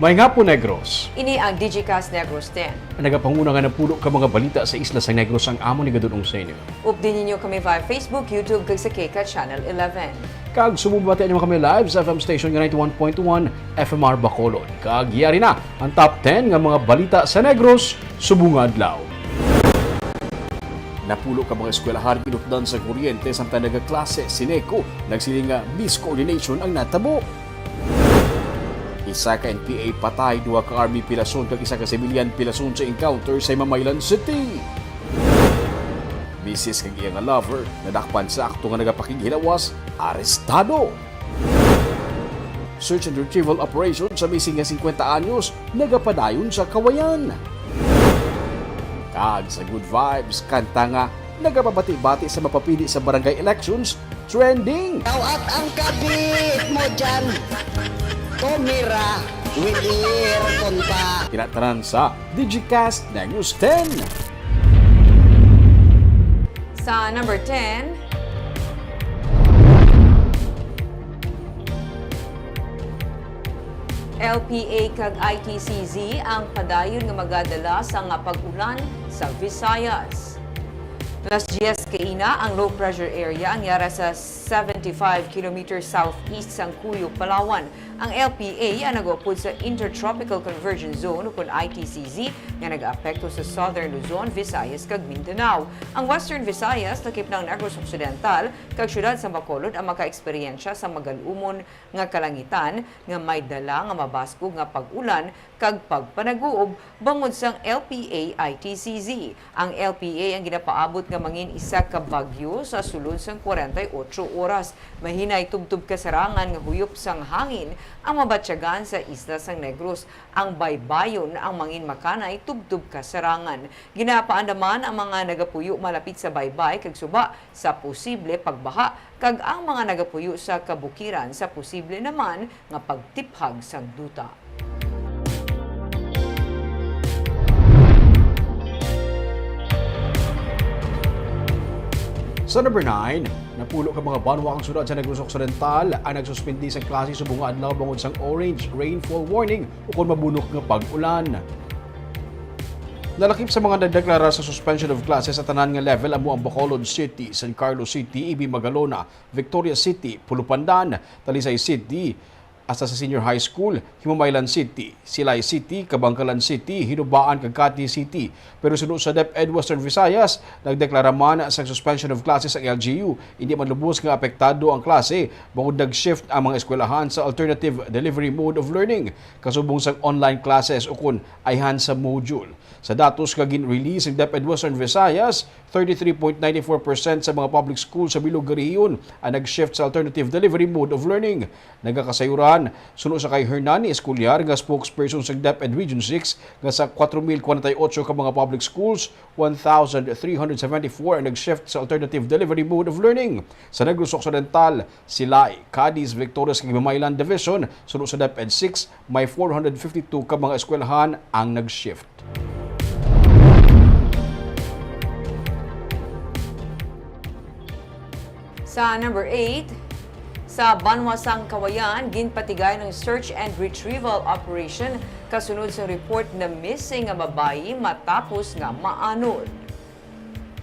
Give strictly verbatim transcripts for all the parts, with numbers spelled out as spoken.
May nga po, Negros. Ini ang Digicast Negros ten. Ang nagapanguna nga napulo ka mga balita sa isla sa Negros ang amo ni gadunong sa inyo. Updin ninyo kami via Facebook, YouTube, kag sa K K Channel eleven. Kag subong bati nimo kami live sa F M station nga ninety-one point one F M R Bacolod. Kag yari na ang top ten nga mga balita sa Negros subong nga adlaw. Napulo ka mga eskwelahan ginutdan sa kuryente samtang nagaklase si Neco, nagsiling nga miscoordination ang natabo. Isa ka N P A patay, duha ka army pilason kag isa ka civilian pilason sa encounter sa Himamaylan City. Misis kag iya nga lover nadakpan sa akto nga nagapakighilawas, arestado. Search and retrieval operation sa missing nga singkwenta anyos nagapadayon sa Kawayan. Kag sa Good Vibes, kanta nga nagapabati-bati sa mapapili sa barangay elections, trending. Tawat ang kabit mo dyan. Tumira, will ear, kunta. Kinatanan sa Digicast News ten. Sa number ten, L P A kag I T C Z ang padayon nga magadala sang pag-ulan sa Visayas. Las diyes kaina ang low pressure area ang yara sa seventy-five kilometer southeast sang Cuyo, Palawan. Ang L P A ang nagaupod sa Intertropical Convergence Zone, ukon I T C Z, nga nagaapekto sa Southern Luzon, Visayas, kag Mindanao. Ang Western Visayas, lakip na ang Negros Occidental, kag siyudad sang Bacolod ang makaeksperyensya sa magalumon nga kalangitan nga may dala nga mabaskog nga pag-ulan kag pagpanaguob bangod sang L P A I T C Z. Ang L P A ang ginapaabot nga mangin isa ka bagyo sa sulod sang kwarenta y otso oras. Mahinay tubtob kasarangan nga huyop sang hangin ang mabatyagan sa isla sang Negros. Ang baybayon ang mangin makanay tubtob kasarangan. Ginapaandaman ang mga nagapuyo malapit sa baybay kag suba sa posible pagbaha, kag ang mga nagapuyo sa kabukiran sa posible naman nga pagtiphag sang duta. Sa number nine, napulo ka mga banwa kag syudad sa Negros Occidental ang nagsuspindi sa klase subong nga adlaw bangod sang orange rainfall warning ukon mabunok nga pag-ulan. Nalakip sa mga nagdeklara sa suspension of classes sa tanan nga level amo ang Bacolod City, San Carlos City, Ibi Magalona, Victoria City, Pulupandan, Talisay City, hasta sa Senior High School, Himamaylan City, Silay City, Kabankalan City, Hinubaan, kag Cati City. Pero suno sa DepEd Western Visayas, nagdeklara man sang suspension of classes ang L G U. Indi man lubos nga apektado ang klase, bangod nag-shift ang mga eskwelahan sa alternative delivery mode of learning, kasubong sang online classes ukon ayhan sa module. Sa datos nga gin-release sang DepEd Western Visayas, thirty-three point nine four percent sa mga public school sa bilog nga rehiyon ang nag-shift sa alternative delivery mode of learning. Nagakasayuran, suno sa kay Hernani Escolar nga spokesperson sang DepEd Region six, nga sa kwatro mil kwarenta y otso ka mga public schools, one thousand three hundred seventy-four ang nag-shift sa alternative delivery mode of learning. Sa Negros Occidental, Silay, Cadiz, Victorias, kag Himamaylan Division, suno sa DepEd six, may four hundred fifty-two ka mga eskwelahan ang nag-shift. Sa number eight, sa banwa sang Kawayan, ginpatigay ang search and retrieval operation kasunod sa report na missing nga babayi matapos nga maanod.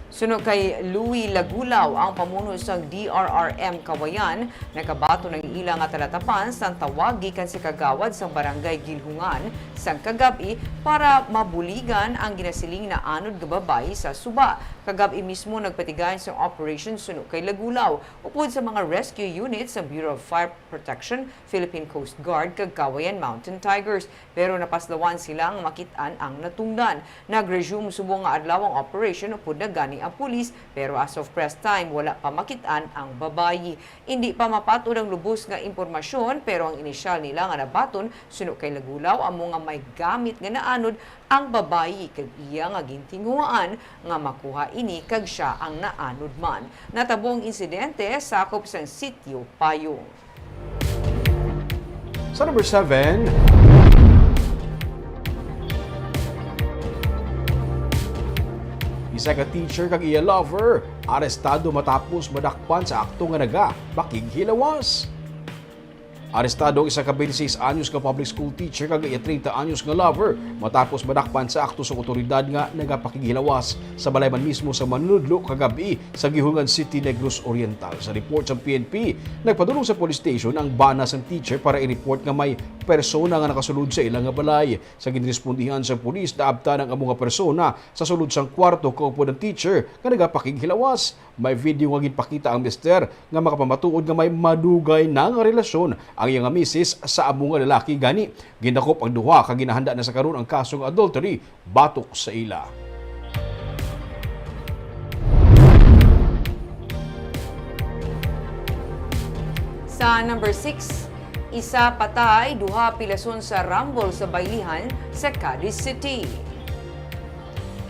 Suno kay Louie Lagulaw, ang pamuno sang D R R M Kawayan, nakabaton ang ila nga talatapan sang tawag gikan sa kagawad sang Barangay Gilhungan sang kagab-i para mabuligan ang ginasiling na anod nga babayi sa suba. Kagab-i mismo nagpatigay sang operation suno kay Lagulaw, upod sa mga rescue units sang Bureau of Fire Protection, Philippine Coast Guard, kag Kawayan Mountain Tigers. Pero napaslawan sila nga makit-an ang natungdan. Nag-resume subong nga adlaw ang operation upod na gani ang pulis, pero as of press time, wala pa makit-an ang babayi. Indi pa mapat-od ang lubos nga impormasyon, pero ang inisyal nila nga nabaton suno kay Lagulaw amo nga may gamit nga naanod ang babayi kag iya nga gintinguhaan nga makuha ini kag sia ang naanod man. Natabo ang insidente sakop sang Sitio Payong. Sa number seven, isa ka teacher kag iya lover arestado matapos madakpan sa akto nga nagapakighilawas. Arestado ang isa ka twenty-six anyos nga public school teacher kag iya treinta anyos nga lover matapos madakpan sa akto sang awtoridad nga nagapakighilawas sa balay man mismo sa manunudlo kagab-i sa Guihulngan City, Negros Oriental. Sa report sang P N P, nagpadulong sa police station ang bana sang teacher para i-report nga may persona nga nakasulod sa ila nga balay. Sa ginrespondihan sang pulis, naabtan ang amo nga persona sa sulod sang kwarto kaupod ang teacher nga nagapakighilawas. May video nga ginpakita ang mister nga makapamatuod nga may madugay na nga relasyon ang iya nga misis sa amo nga lalaki. Gani, gindakop ang duha kag ginahanda na sa karon ang kaso nga adultery batok sa ila. Sa number six, isa patay, duha pilason sa rambol sa baylihan sa Cadiz City.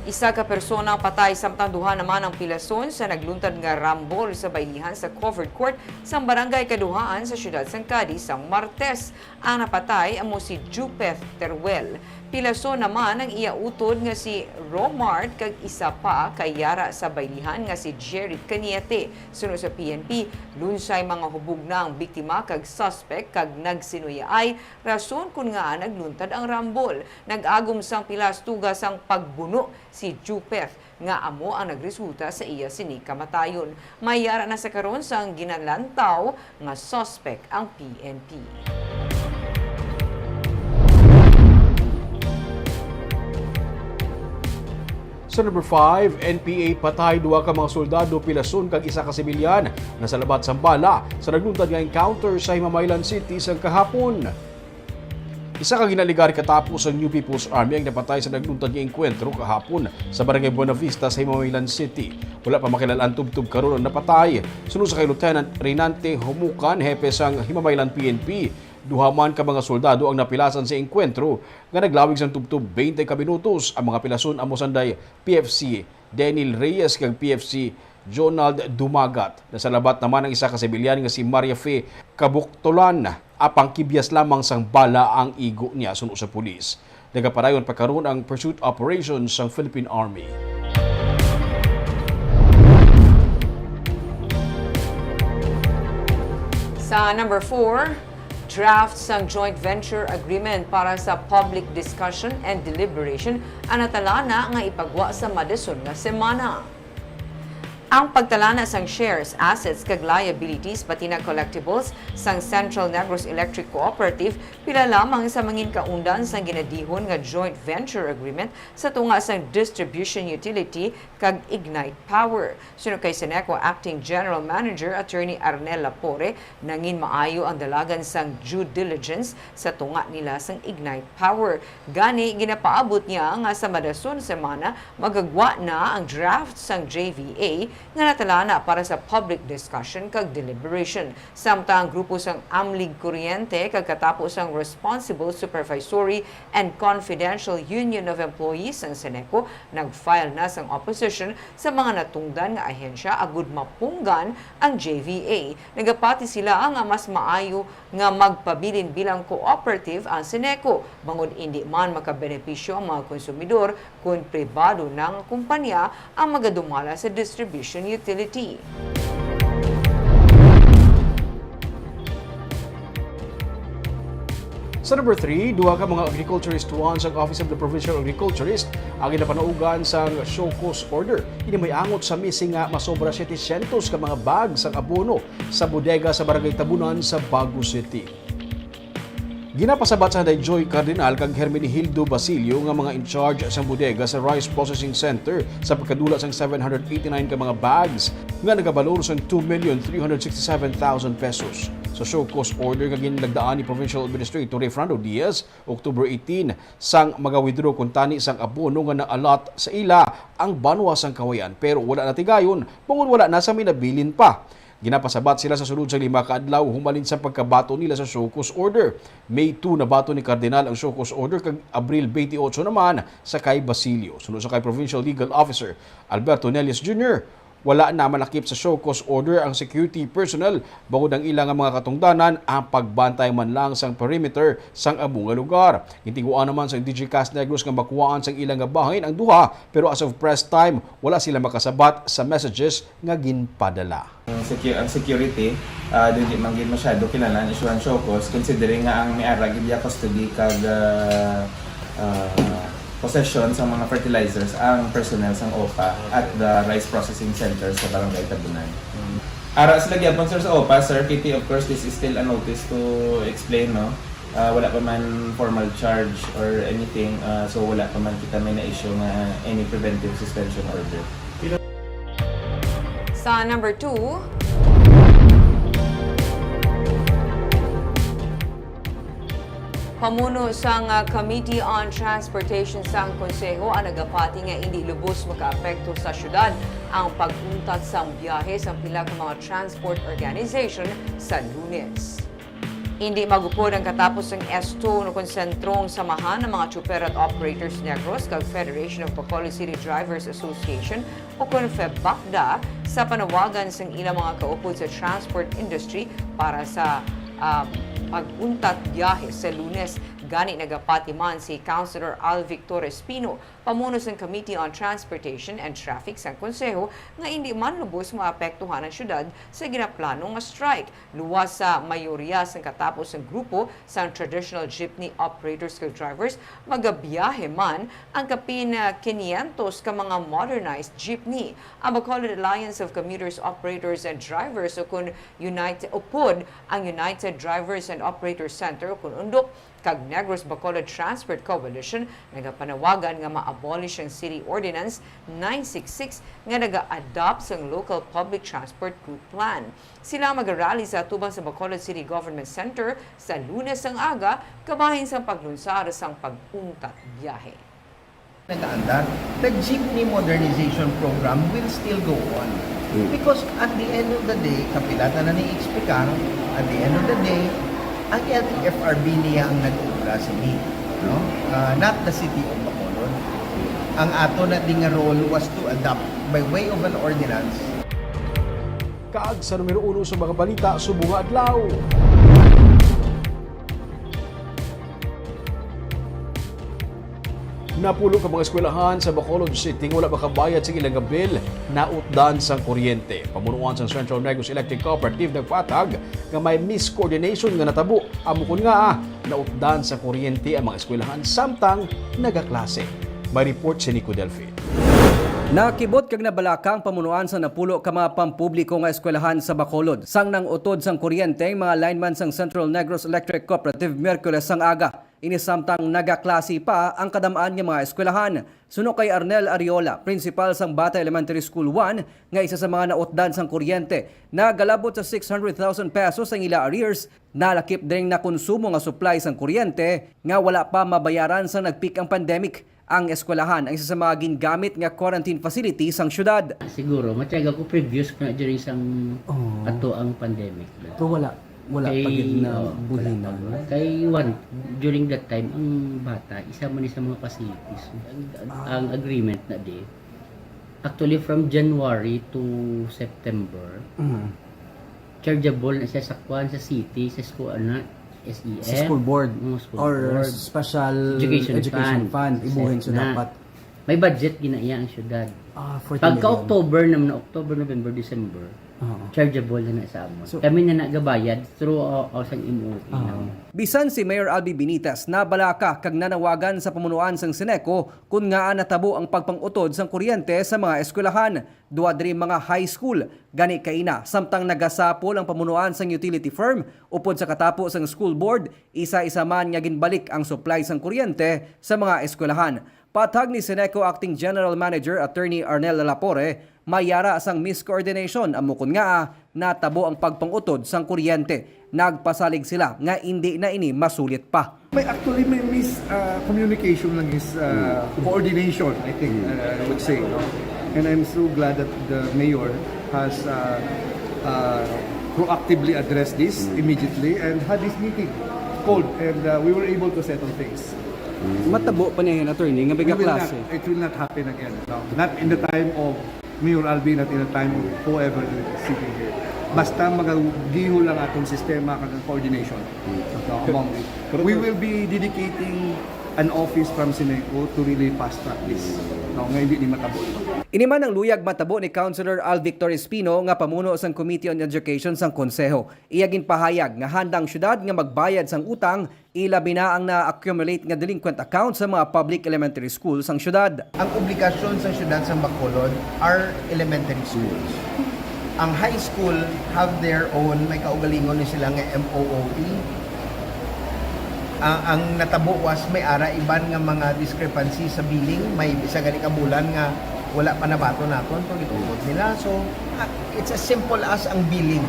Isa ka persona patay samtang duha naman ang pilason sa nagluntad nga rambol sa baylihan sa covered court sang barangay Kaduhaan sa siyudad sang Cadiz sang Martes. Ang napatay amo si Jupeth Teruel. Pilason naman ang iya utod nga si Romart kag isa pa ka yara sa baylihan nga si Jerry Cañete. Suno sa P N P, lunsay mga hubog na ang biktima kag suspek kag nagsinuyaay rason kon ngaa nagluntad ang rambol. Nag-agom sang pilas tuga sang pagbuno si Jupeth nga amo ang nagresulta sa iya sini kamatayon. May yara na sa karon sang ginalantaw nga suspek ang P N P. Sa number five, N P A patay, duha ka mga soldado pilason kag isa ka sibilyan nasalabat sang bala sa nagluntad nga encounter sa Himamaylan City sang kahapon. Isa ka ginaligar katapo sang New People's Army ang napatay sa nagluntad nga engkwentro kahapon sa Barangay Buenavista sa Himamaylan City. Wala pa makilal-an tubtob karon ang napatay. Suno sa kay Lieutenant Reynante Humukan, hepe sang Himamaylan P N P, duha man ka mga soldado ang napilasan sa engkwentro nga naglawig sang tubtob twenty ka minutos. Ang mga pilason amo sanday P F C Denil Reyes kag P F C Jonald Dumagat. Nasalabat naman ang isa ka sibilyan nga si Maria Fe Kabuktolan, apang kibyas lamang sang bala ang igo niya, suno sa pulis. Nagapadayon pa karon ang pursuit operation sang Philippine Army. Sa number four, draft sang joint venture agreement para sa public discussion and deliberation ang natalana nga ipagwa sa madason nga semana. Ang pagtalana sang shares, assets, kag liabilities, pati na collectibles sang Central Negros Electric Cooperative pila lamang sa manginkaundan sang ginadihon nga joint venture agreement sa tunga sang distribution utility kag Ignite Power. Suno kay Ceneco Acting General Manager Attorney Arnel Lapore, nangin maayo ang dalagan sang due diligence sa tunga nila sang Ignite Power. Gani, ginapaabot niya nga sa madason semana magagwa na ang draft sang J V A nga natalana para sa public discussion kag deliberation. Samtang ang grupo sang Amlig Kuryente kag katapo sang Responsible Supervisory and Confidential Union of Employees sang Ceneco nag-file na sang opposition sa mga natungdan nga ahensya agud mapunggan ang J V A. Nagapati sila nga mas maayo nga magpabilin bilang cooperative ang Ceneco, bangod indi man makabenepisyo ang mga konsumidor kon pribado na nga kumpanya ang magadumala sa distribution utility. Sa number three, duha ka mga agriculturist one sa Office of the Provincial Agriculturist ang ginapanaugan sang show cause order. Ini may angot sa missing nga masobra setecientos ka mga bag sang abono sa bodega sa Barangay Tabunan sa Bago City. Ginapasabat sang Dayjoy Cardinal kag Hermenegildo Basilio nga mga in charge sang bodega sa Rice Processing Center sa pagkadula sang seven hundred eighty-nine ka mga bags nga nagabalor sang two million three hundred sixty-seven thousand pesos. Sa show cause order nga ginlagdaan ni Provincial Administrator Refrando Diaz, October eighteen, sang maga-withdraw kuntani sang abono nga na-allot sa ila ang banwa sang Cauayan, pero wala natigayon bangod wala na sa minabilin pa. Ginapasabat sila sa sulod sa lima ka adlaw humalin sa pagkabaton nila sa show cause order. May two nabaton ni Cardinal ang show cause order kag Abril twenty-eight naman sa kay Basilio. Suno sa kay Provincial Legal Officer Alberto Nelias Junior, Wala na malakip sa show cause order ang security personnel, bangod ang ila nga mga katungdanan ang pagbantay man lang sang perimeter sang amo nga lugar. Gintiguan naman sang D G Cast Negros nga makuhaan sang ila nga bahin ang duha, pero as of press time, wala sila makasabat sa messages nga ginpadala. Ang secu-, ang security, ah, dili man gid masyado kinahanglan issuehan show cause, considering nga ang may ara gid iya custody kag, ah, ah, possession sa mga fertilizers ang personnel sang OPA at the rice processing center sa Barangay Tabunan. Ara sila gyapon, sir, sa OPA, sir. K T, of course, this is still a notice to explain, no? Ah, wala pa man formal charge or anything, ah, so wala pa man kita may na-issue nga any preventive suspension order. Sa number two, pamuno sang, ah, Committee on Transportation sang Konseho ang nagapati nga indi lubos makaapekto sa syudad ang pag-untat sang biyahe sang pila ka mga transport organization sa Lunes. Indi magupod ang katapos sang S two kon sentrong samahan ang mga tsuper at operators Negros kag Federation of Bacolod City Drivers Association o kon FEBACDA sa panawagan sang ilang mga kaupod sa transport industry para sa, ah, pag-untat biyahe sa Lunes. Gani nagapati man si Councilor Alvic Torres Pino, pamuno sang Committee on Transportation and Traffic sang Konseho, nga indi man lubos maapektuhan ang syudad sa ginaplano nga strike. Luwas sa mayoriya sang katapos sang grupo sang traditional jeepney operators kag drivers, magabiyahe man ang kapin, ah, kinyentos ka mga modernized jeepney. Ang Bacolod Alliance of Commuters, Operators, and Drivers, o kon Unite-, upod ang United Drivers and Operators Center, o kon UNDOC, kag Negros Bacolod Transport Coalition nagapanawagan nga ma-abolish ang City Ordinance nine six six nga naga-adopt sang Local Public Transport Route Plan. Sila magarally sa atubang sa Bacolod City Government Center sa Lunes sang aga, kabahin sang paglunsad sang pag-untat biyahe. Nagaandar, the jeepney modernization program will still go on. Because at the end of the day, kapilatan na ni explicar, at the end of the day, ang L T F R B niya ang nag-obra sini, no? Ah, not the city of Bacolod. Ang ato na di nga role was to adopt by way of an ordinance. Kag sa numero uno sa mga balita subong nga adlaw. Napulo ka mga eskwelahan sa Bacolod City nga wala makabayad sa ilang bill nautdan sang kuryente. Pamunuan sang Central Negros Electric Cooperative nagpatag nga may miscoordination nga natabo, amo kon ngaa nautdan sa kuryente ang mga eskwelahan samtang nagaklase. May report si Nico Delfin. Nakibot kag nabalaka ang pamunuan sa napulo ka mga pampubliko nga eskwelahan sa Bacolod sang nang-utod sang kuryente ang mga lineman sang Central Negros Electric Cooperative Miyerkules sang aga. Ini samtang nagaklase pa ang kadam-an nga mga eskwelahan. Suno kay Arnel Ariola, principal sang Bata Elementary School one, nga isa sa mga nautdan sang kuryente, nagalabot sa six hundred thousand pesos ang ila arrears. Nalakip diri ang nakonsumo nga supply sang kuryente nga wala pa mabayaran sang nag-peak ang pandemic. Ang eskwelahan ang isa sa mga gingamit nga quarantine facility sang syudad. Siguro, matyaga ko previous na during sang Oh. ato ang pandemic. Pero wala, wala pa gid na oh, buhinan. Wala pa. Kay one, during that time, ang bata, isa man ni sa mga facilities. Ang, Ah. ang agreement na di, actually from January to September, Mm. chargeable na siya sa kwan, sa city, sa school, ano, S E F. Sa school board Mm, school or board. special Education education fund. fund, ibuhin sa Na. dapat. May budget gina iya ang syudad. Ah, forty Pagka million. October naman, October, November, December, Oo. chargeable na na sa amon. So- Kami na nagabayad through uh, uh, sang M O P Ah. naman. Bisan si Mayor Albi Benitez nabalaka kag nanawagan sa pamunuan sang Seneco kun ngaa natabo ang pagpang-utod sang kuryente sa mga eskwelahan, duwa diri mga high school. Gani kaina, samtang nagasapol ang pamunuan sang utility firm upod sa katapo sang school board, isa-isa man nga ginbalik ang supply sang kuryente sa mga eskwelahan. Patag ni Seneco Acting General Manager Attorney Arnel Lapore, may yara sang miscoordination amo kon ngaa natabo ang pagpang-utod sang kuryente. Nagpasalig sila nga indi na ini masulit pa. May actually may mis uh, communication lang is uh, coordination, I think uh, I would say, no? And I'm so glad that the mayor has uh, uh, proactively addressed this immediately and had this meeting called, and uh, we were able to settle things. Matabo pa niya, attorney, nga may We will kaklase. Not, it will not happen again. No? Not in the time of Mayor Alvin, at in a time of whoever is sitting here. Basta magagihol lang atong sistema kag ang coordination. So, among, we will be dedicating an office from Seneco to really fast track this. No, nga hindi ni matabo. Ini man ang luyag matabo ni Councilor Al Victor Espino nga pamuno sang Committee on Education sang Konseho. Iya ginpahayag nga handa ang syudad nga magbayad sang utang, ilabi na ang na-accumulate nga delinquent account sa mga public elementary school sang syudad. Ang obligasyon sa syudad sa Bacolod are elementary schools. Ang high school have their own, may kaugalingon ni sila nga M O O E. Ang, ang natabo was may ara iban nga mga discrepancy sa billing, may isa gani ka bulan nga wala pa nabaton naton kung gitugot nila. So, ah, it's as simple as ang billing.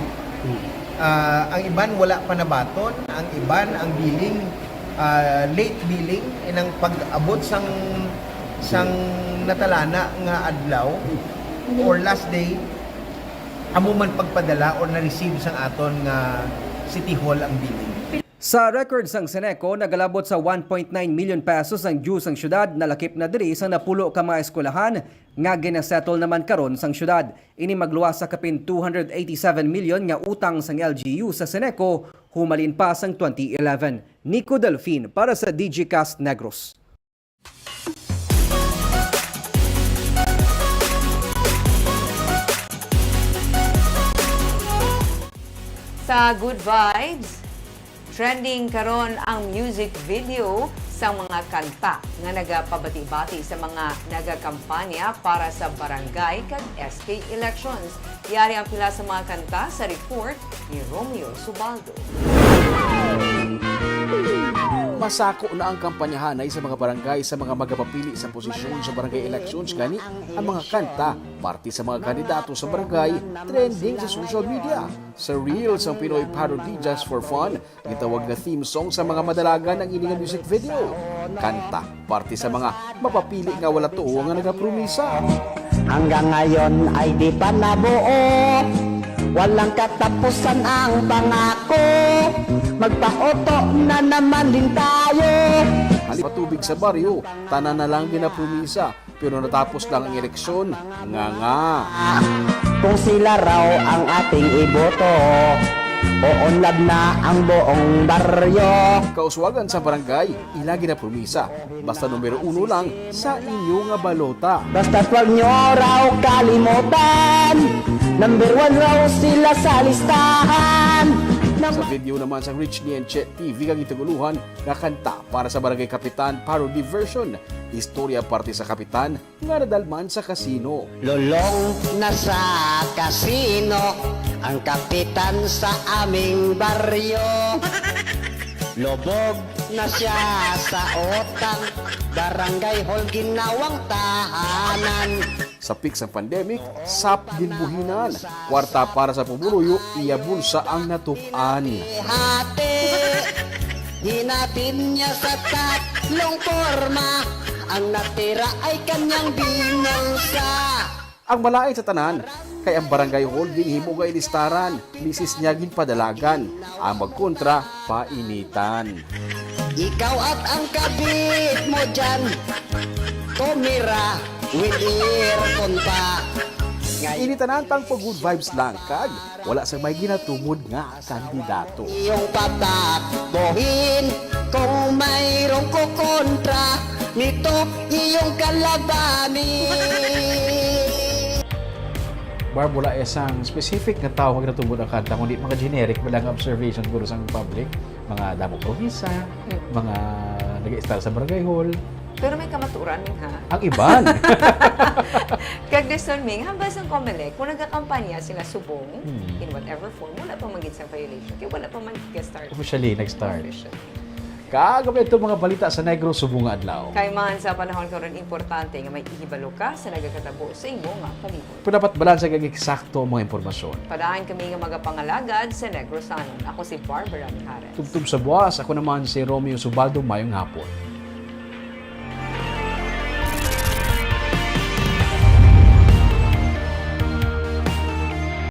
Ah, ang iban wala pa nabaton, ang iban ang billing, ah, late billing, inang pag-abot sang, sang natalana nga adlaw or last day, amo man pagpadala or na-receive sang aton nga City Hall ang billing. Sa record sang Seneco, nagalabot sa one point nine million pesos ang due sang syudad, nalakip na diri sang napulo ka mga eskwelahan nga ginasettle naman karon sang syudad. Ini magluwas sa kapin two hundred eighty-seven million nga utang sang L G U sa Seneco humalin pa sang twenty eleven. Nico Delfin para sa Digicast Negros. Sa Good Vibes, trending karon ang music video sa mga kanta nga nagapabati-bati sa mga nagakampanya para sa barangay kag S K elections. Yari ang pila sa mga kanta sa report ni Romeo Subaldo. Masako na ang kampanyahanay sa mga barangay sa mga magapapili sa posisyon sa barangay elections, gani ang mga kanta parte sa mga kandidato sa barangay trending sa social media. Sa reels ang Pinoy Parody Just for Fun, gitawag nga theme song sa mga madalagan ang ini nga music video. Kanta parte sa mga mapapili nga wala tuo nga nagapromisa. Hanggang ngayon ay di pa nabuo. Walang katapusan ang pangako. Magpauto na naman din tayo. Halip patubig sa baryo, tanan na lang ginapromisa, pero natapos lang ang eleksyon. Nga nga. Kung sila raw ang ating iboto, uunlad na ang buong baryo. Kauswagan sa barangay, ila ginapromisa. Basta numero uno lang sa inyo nga balota. Basta't wag nyo raw kalimutan, number one raw sila sa listahan. Sa video naman sa Rich Nienche T V kag Ituguluhan nga kanta para sa Barangay Kapitan Parody Version, istorya parte sa kapitan nga nadalman sa kasino. Lulong na sa kasino ang kapitan sa aming baryo. Lubog na siya sa utang, barangay hall ginawang tahanan. Sa peak sang pandemic, sap ginbuhinan. Kwarta para sa pumuluyo, iya bulsa ang natub-an. Hati, hinapin niya sa tatlong porma. Ang natira ay kanyang binulsa. Ang malain sa tanan, kay ang barangay hall ginhimo nga ilistaran, misis niya ginpadalagan. Ang magkontra, painitan. Ikaw at ang kabit mo dyan, tumira with aircon pa. Ini tanan pang pa good vibes lang, kag wala sang may ginatumod nga kandidato. Iyong patakbuhin kung mayroong kukontra nito iyong kalabanin. Barb, wala isang specific nga tawo nga ginatubod ang kanta, kundi mga generic ba lang nga observation guro sang public, mga damo promisa, Mm. mga nag-i-style sa barangay hall. Pero may kamatuoran, Ming, ha? Ang iban. Kag this one, Ming, hambal sang Comelec, kung nagakampanya sila subong, Hmm. in whatever form, wala pa man gid sa violation. Kay wala pa man gid ka-start. Officially, nag-start. Officially. Kag may ito mga balita sa Negros subong nga adlaw. Kay man sa panahon karon, importante nga may ihibalo ka sa nagakatabo sa imo nga palibot. Pero dapat balanse kag eksakto ang mga impormasyon. Padaan kami nga magapangalagad sa Negrosanon. Ako si Barbara Mijares. Tubtob sa buwas, ako naman si Romeo Subaldo. Mayong hapon.